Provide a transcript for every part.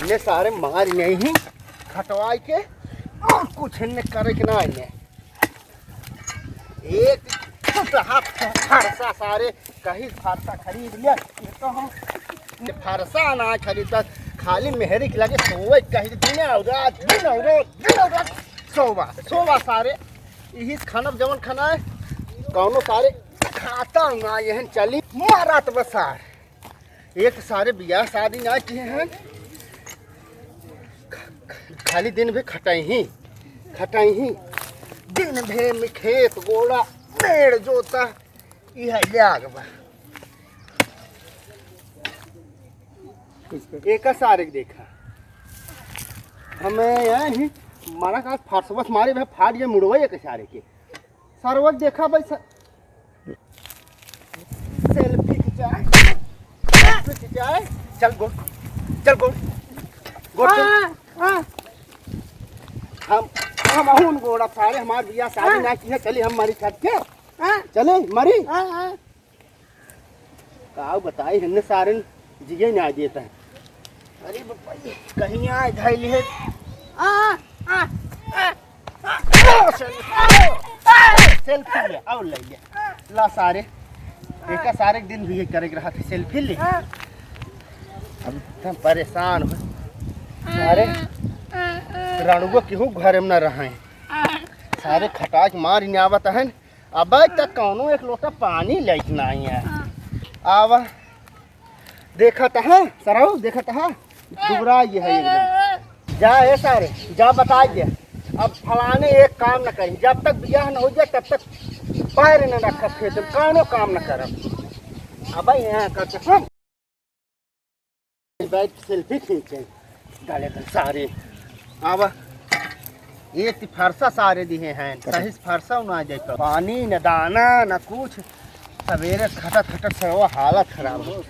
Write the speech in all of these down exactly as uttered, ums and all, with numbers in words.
ये सारे मार नहीं ही खटवाई के और कुछ इन्हें करे के ना इन्हें। एक टुटहा फरसा सारे कहीं फरसा खरीद लिया। ये तो हम ये फरसा ना खरीदता, खाली मेहरी के लगे सोवे कहीं दिन और रात, दिन और रात, दिन और रात सोवा, सोवा सारे। यही खाना जवन खाना है, कौनो सारे खाता ना, यहन चली मारत बस सारे। एक सारे बियाह शादी ना किए हैं, खाली दिन भे खटाई ही, खटाई ही, दिन भे में खेत गोड़ा, मेड़ जोता, यह जाग बा। एक सारे के देखा, हमें यहाँ ही मारा का फरसवस मारे भे फाट ये मुड़वा एक सारे के। सरवा देखा भाई सर, सेल्फी खिंचाए, सेल्फी खिंचाए। चल गोड़, चल गोड़, गोड़ चल। हाँ, हाँ। हम, हम अहुन गोड़ा सारे हमार बियाह शादी हाँ। ना किए, चली हम मरी छत के। हाँ। चले मरी। हाँ, हाँ। काऊ बताई, हमने सारन जिये ना देता है। अरे बाबा, ये कहीं आए धैल है। आ, आ, आ, आ, आ, सेल्फी ले, आओ ले ले। ला सारे, एक सारे दिन भी ये करे के रहा था, सेल्फी ले। अब इतना परेशान हो। सारे रणुआ केहू घर में ना रहे। सारे खटाक मार ही आवत है। अबे तक कौनो एक लोटा पानी लेत नाहीं है। आवा, देखत है, सरऊ, देखत है, दुबरा ये है एकदम। जा ए सारे, जा बताइ दे। अब फलाने एक काम न करी, जब तक बियाह न होइ जाए, तब तक पैर न रखब खेत में, कौनो काम न करब। अबे यहाँ का कसम। बैठ सेल्फी खींचे, गाले कर सारे। आवा, एक ती फरसा सारे दिहे हैं, सही से फरसा ना जाए तो। पानी न दाना न कुछ, सवेरे खटत खटत सरवा हालत खराब हो।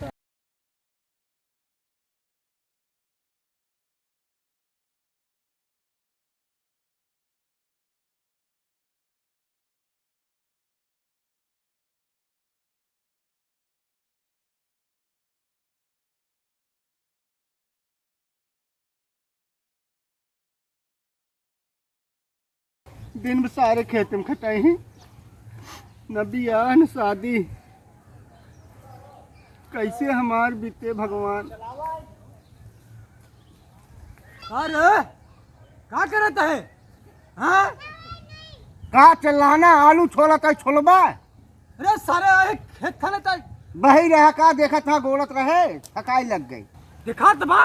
दिन भर सारे खेत में खटाई ही, न बियाह न शादी, कैसे हमार बीते भगवान। अरे का करत है? हाँ? का चिल्लाना, आलू छोलत है, छोलबा? अरे सारे, आए खेत खाने ताई। बही रहा का, देखत था, गोड़त रहे, थकाई लग गई। दिखात बा?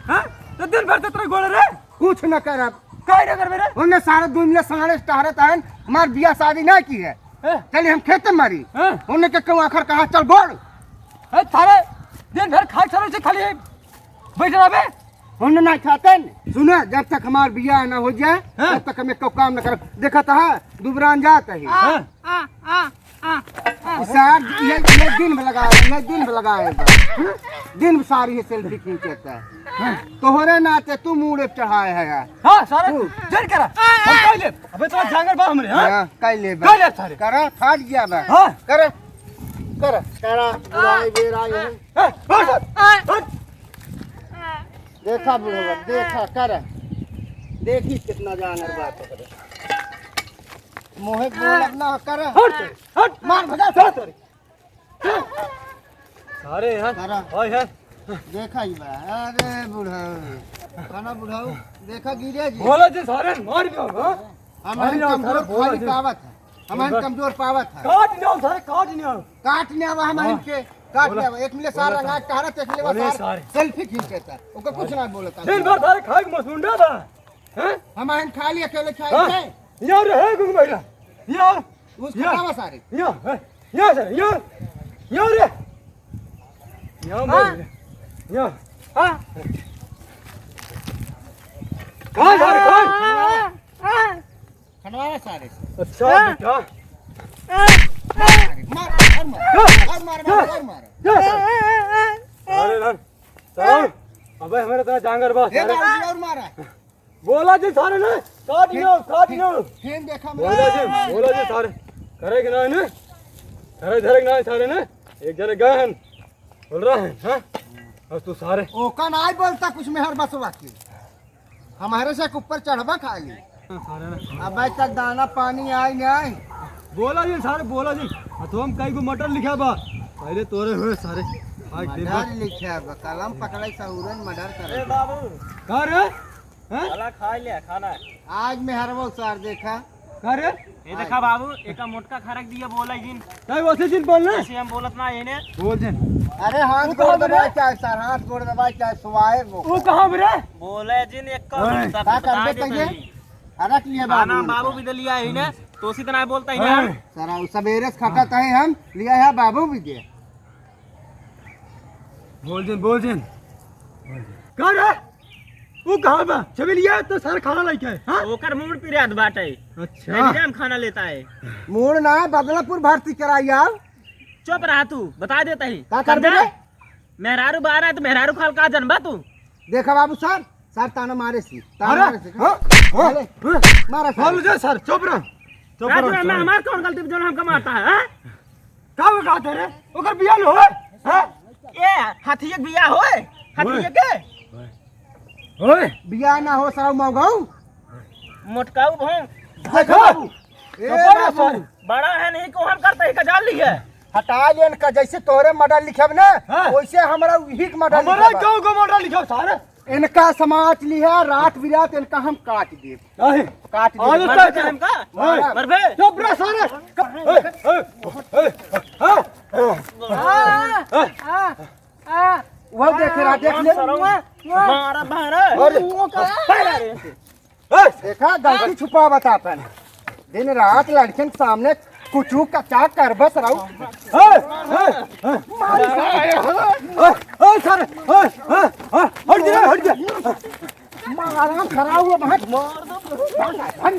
हाँ? तो दिन भर तो तेरे गोड़ रहे। कुछ न करब। काहे न करबे रे? उन्हें सारे दुनिया सारे टहरत हैं, हमार बियाह शादी ना की है। हैं? चलिए हम खेत में मारी। हैं? उन्हें के कहूँ आखिर कहा, "चल गोड़।" हैं, थारे दिन भर खाए सारे से खाली बैठ रहबे? हम ना खाते न। सुना, जब तक हमार बियाह ना हो जाए, हाँ। तब तक हम एको काम ना करब। देखत है, दुबरान जात है। हाँ। आ, आ, आ, आ, आ। सार, ये, ये दिन भर लगा है, ये दिन भर लगा है बस। दिन भर सारी ये सेल्फी खींचता है। हाँ। तोहरे नाते तू मूड़े पे चढ़ाए है यार। हाँ, सारे तू। जन करा। हम कह ले। अबे तो जांगर बा हमरे, हाँ? हाँ, कह ले बा। कह ले सारे। करा, फाट गया बा। हाँ। करा, करा, करा, बुढ़ाई बेरा ये। ए, हट, हट, हट। देखा बुढ़वा, देखा, कर। देखी कितना जानर बात करे। मोहे बोलब ना, कर। हट, हट। मार भगा। चल, चल। सारे यहाँ, करा। ओए है। देखा ही बा। अरे बुढ़ऊ, खाना बुढ़ऊ, देखा गिरे जी। बोला जी सारे, मार दो, हाँ? हम मार दो, कमजोर सारे, बोला खाली जी। पावत है। हमारे कमजोर पावत है। काट नियाव सारे, काट नियाव। काट नियाव हम हाँ। इनके, काट बोला। नियाव। एक मिले सार बोला रंगा था। टहरत, एक मिले बोले सार सारे। सेल्फी खींचता। ओकर कुछ ना बोलता। दिन भर सारे खाए के मसूंडा बा। हैं? हम आइन खाली अकेले खाए हाँ। हैं। यार है गुंग बैठा। यार। उस या। खटावा सारे। या, है। या सारे, या। या रे। या हाँ। मार रे। या। हाँ। कहाँ सारे, कहाँ? हाँ। हाँ। खनवावा सारे। अच्छा हाँ। बेटा। मार, मार, मार, मार, मार, मार, मार, मार। अरे ना, सारे, अबे हमारे तरह जांगर बस, ए, अरे। बाबूजी, और मारा। बोला जी सारे ने, काट फिर, लो, काट फिर, लो। फिर देखा बोला जी, मेरा। बोला जी सारे। करे के ना है ने? करे धरे के ना है सारे ने? एक जने गए हैं। बोल रहा है, हाँ? बस तू सारे। ओका नाहीं बोलता कुछ मेहर बसवा के। हमारे से ऊपर चढ़बा खाली। हाँ, सारे ना। अबे तक दाना पानी आई नाहीं। बोला जिन सारे, बोला जिन। आ तो हम कई गो मटर लिखा बा। पहले तोरे हुए सारे। आज दिन भर। मर्डर लिखा बा, कलम पकड़े सहूरन मर्डर करे। ए बाबू। का रे? हैं? साला खा लिया खाना। आज मेहरवा सार देखा। का रे? ये देखा बाबू, एका मोटका खरक दिया बोला जिन। काय वैसे जिन बोलना? ऐसे हम बोलत ना एने। बोल जिन। अरे हाथ तू गोड़ कहाँ दबाए रे? चाहे सर, हाथ गोड़ दबाए चाहे सुवाए वो। तू कहाँ रे? बोले जिन एक का ओए। सब का बता करबे देते तइये? हैं। हरक लिए खाना बाबू बाबू उनका। भी दे लिया ही ने, तो उसी तरह बोलता ही ओए। ना। सर, उ सबेरे से खटत है हम, लिया है बाबू भी दे। बोल जिन, बोल जिन। का रे? उ कहाँ बा? चमेलिया तो सर खाना लइके है, हाँ? ओकर मूड पिरात बाटे। अच्छा। तभी हम खाना लेता है। मूड ना, बदलापुर भर्ती कराई आओ। चुप रहा तू, बता देता ही। का कर समझा? देबे? मेहरारू बारा है तो मेहरारू खाल का जनबा तू? देखा बाबू सर, सर ताना मारे सी, ताना अरे, मारे सी। हाँ, हाँ, अरे, हाँ। मारा सर। बोल जे सर, चुप रह। चुप का रह, तू, सर। हमार कौन गलती जो हमका मारता है, हाँ? का हो कहते रे? ओकर बियाह न होए? हाँ? ए, हाथिये के बियाह होए? हाथिये ओए। के? ओए। बियाह ना हो, सराऊ मौगाऊ। मोटकाऊ भोंग। देखो। ए चुप रह, बाबू। सर। बड़ा है नहीं को हम करते ही का जान ली है। हटा लेन का, जैसे तोहरे मर्डर लिखब ना, हाँ। वैसे हमरा उही के मर्डर हमारा लिखब। गाँव का मर्डर लिखब सारे। इनका समाज लिहा, रात बिरात इनका हम काट देब। नहीं। काट आज देब। तक मरबे हमका? नहीं। मरबे? चुप रह सारे। ए, ए, ए, हाँ। हाँ, हाँ, हाँ। वो देखे रहा, देख ले। मारा, मारा। अरे। वो का? ए, देखा, गलती छुपावत आपन। दिन रात लड़कन के सामने कुचू कचा कर बस रहू। ए, ए, ए, मारी सारे। ए, ए, सर, ए, ए, ए, हट जा, हट जा। मारा खड़ा हुआ भाई। मार दो। हट।